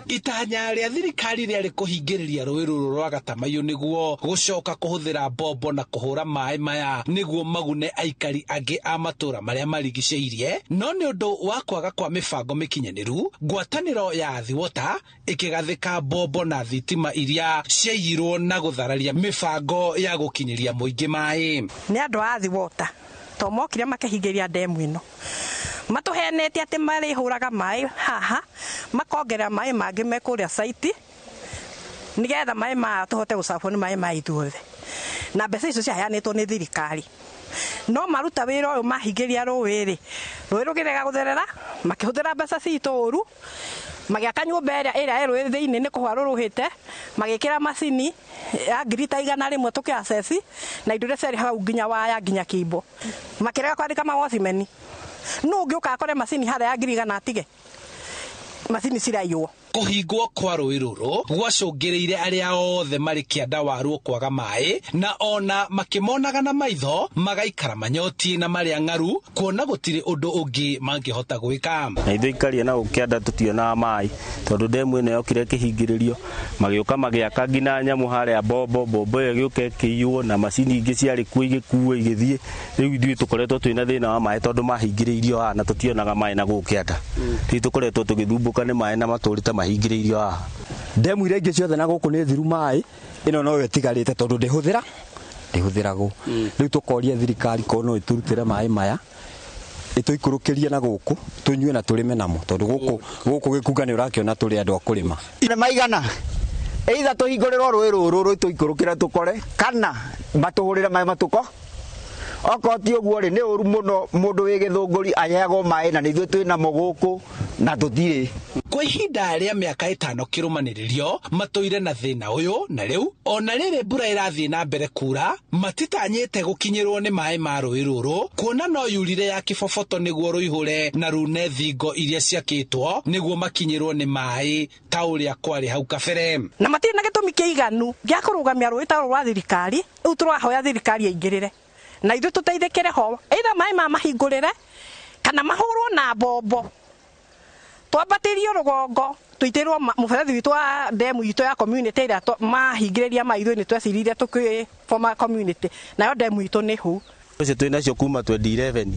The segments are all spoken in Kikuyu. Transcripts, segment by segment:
Itanya rĩa thirikari rĩarĩ kũhingĩrĩria rũĩ rũrũ rwa Gatamaiyũ nĩguo gũcoka kũhũthĩra mbombo na kũhũra maĩ maya nĩguo magune aikari angĩ a matũũra marĩa marigicĩirie, no nĩ ũndũ wa kwaga kwa mĩbango mĩkinyanĩru, ngwatanĩro ya Athi Water ĩkĩgathĩka mbombo na thitima iria ciaiyirwo na gũthararia mĩbango ya gũkinyĩria mũingĩ maĩ. Nĩ andũ a Athi Water to mokire makĩhingĩria ndemu ĩno, matũhenete atĩ marĩhũraga maĩ haha, makongerera maĩ mangĩ me kũrĩa site nĩgetha maĩ maya tũhote gũcabwo nĩ maĩ ma ithuothe, na mbeca icio ciaheanĩtwo nĩ thirikari. No maruta wĩra ũyũ mahingĩria rũĩ rĩ, rũĩ rũkĩrega gũtherera, makĩhũthĩra mbeca citũ ũru, magĩaka nyũmba ĩrĩa ĩ rũĩ thĩinĩ nĩ kũhũa rũrũhĩte, magĩkĩra macini ya ngiri ta 100 tũkĩ-access na indo iria ciarĩ hau nginya waya nginya kĩimbo, makĩrega kwandĩka mawocimeni. Nũ ũngĩ ũka akore macini harĩa ya ngiri 100 atige macini ciraiywo. Kũhingwo kwa rũĩ rũrũ gwacũngĩrĩire arĩa othe marĩ kĩanda waruo kwaga maĩ, na ona makĩmonaga na maitho magaikara manyotie na marĩa ng'aru, kuona gũtirĩ ũndũ ũngĩ mangĩhota gwĩka. Na ithuĩ ikaria na gũkĩanda tũtionaga maĩ tondũ ndemu ĩno yokire ĩkĩhingĩrĩrio, magĩũka magĩaka nginya nyamũ harĩa mbombo, mbombo ĩyo ĩgĩũka ĩkĩiywo na macini ingĩ ciarĩ kuo igĩkuo igĩthiĩ. Rĩu ithuĩ tũkoretwo twĩna thĩna wa maĩ tondũ mahingĩrĩirio haha na tũtionaga maĩ na gũkũ kĩanda. Rĩu tũkoretwo tũgĩthumbũka nĩ maĩ na matũrĩte mahingĩrĩirio haha. Ndemu iria ingĩ ciothe na gũkũ nĩ thiru maĩ, ĩno noyo ĩtigarĩte tondũ ndĩhũthĩragwo. Rĩu tũkoria thirikari korwo no ĩtũrutĩre maĩ maya, ĩtũikũrũkĩrie na gũkũ tũnyue na tũrĩme namo, tondũ gũkũ gĩkunga nĩ ũrakĩona tũrĩ andũ a kũrĩma. Nĩ maigana either tũhingũrĩrwo rũĩ rũrũ rũtũikũrũkĩre tũkore, kana matũhũrĩre maĩ matũko. Okorwo ti ũguo rĩ, nĩ ũru mũno mũndũ wĩ gĩthũngũri aheagwo maĩ na nĩ ithuĩ twĩ namo gũkũ na tũtirĩ. Kwa ihinda rĩa mĩaka 5 kĩrũmanĩrĩrio matũire na thĩna ũyũ, na rĩu ona rĩrĩ mbura ĩrathiĩ na mbere kura, matitanyĩte gũkinyĩrwo nĩ maĩ ma rũĩ rũrũ, kuona no yurire ya kĩboboto nĩguo rũihũre na rune thingo iria ciakĩtwo nĩguo makinyĩrwo nĩ maĩ ta ũrĩa kwarĩ hau kabere. Na matirĩ na gĩtũmi kĩiganu gĩa kũrũgamia rũĩ ta rũrũ rwa thirikari. Rĩu tũrahoya thirikari ĩingĩrĩre na ithuĩ tũteithĩkĩre ho, either maĩ ma mahingũrĩre kana mahũrwo na mbombo, twambatĩrio rũgongo tũitĩrwo mũberethi witũ wa ndemu itũ ya community ĩrĩa mahingĩrĩria maĩ ithuĩ nĩ tweciririe tũkĩ form community, nayo ndemu itũ nĩ hau. Ũcio twĩ nacio kuma 2011.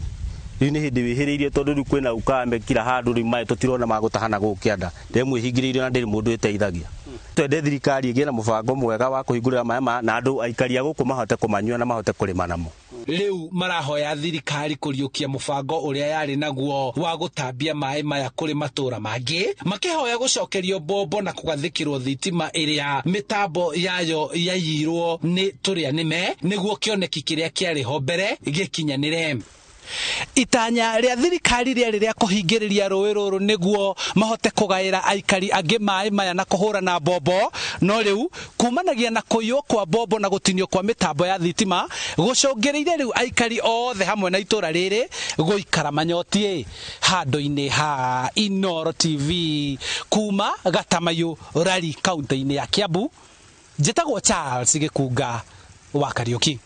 Rĩu nĩ hĩndĩ wĩhĩrĩirie tondũ rĩu kwĩna ukame kila handũ, rĩu maĩ tũtirona ma gũtaha na gũkũ kĩanda. Ndemu ĩhingĩrĩirio na ndĩrĩ mũndũ ĩteithagia. Twende thirikari ĩgĩe na mũbango mwega wa kũhingũrĩra maĩ maya na andũ aikari a gũkũ mahote kũmanyua na mahote kũrĩma namo. Rĩu marahoya thirikari kũriũkia mũbango ũrĩa yarĩ naguo wa gũtambia maĩ maya kũrĩ matũũra mangĩ, makĩhoya gũcokerio mbombo na kũgathĩkĩrwo thitima ĩrĩa mĩtambo yayo yaiyirwo nĩ tũrĩa nĩme nĩguo kĩoneki kĩrĩa kĩarĩ ho mbere gĩkinyanĩre. Itanya rĩa thirikari rĩarĩ rĩa kũhingĩrĩria rũĩ rũrũ nĩguo mahote kũgaĩra aikari angĩ maĩ maya na kũhũra na mbombo, no rĩu kumanagia na kũiywo kwa mbombo na gũtinio kwa mĩtambo ya thitima gũcũngĩrĩire rĩu aikari othe hamwe na itũra rĩrĩ gũikara manyotie. Handũ-inĩ ha Inooro TV kuma Gatamaiyũ Rari kaunti-inĩ ya Kiambu, njĩtagwo Charles Gĩkunga wa Kariũki.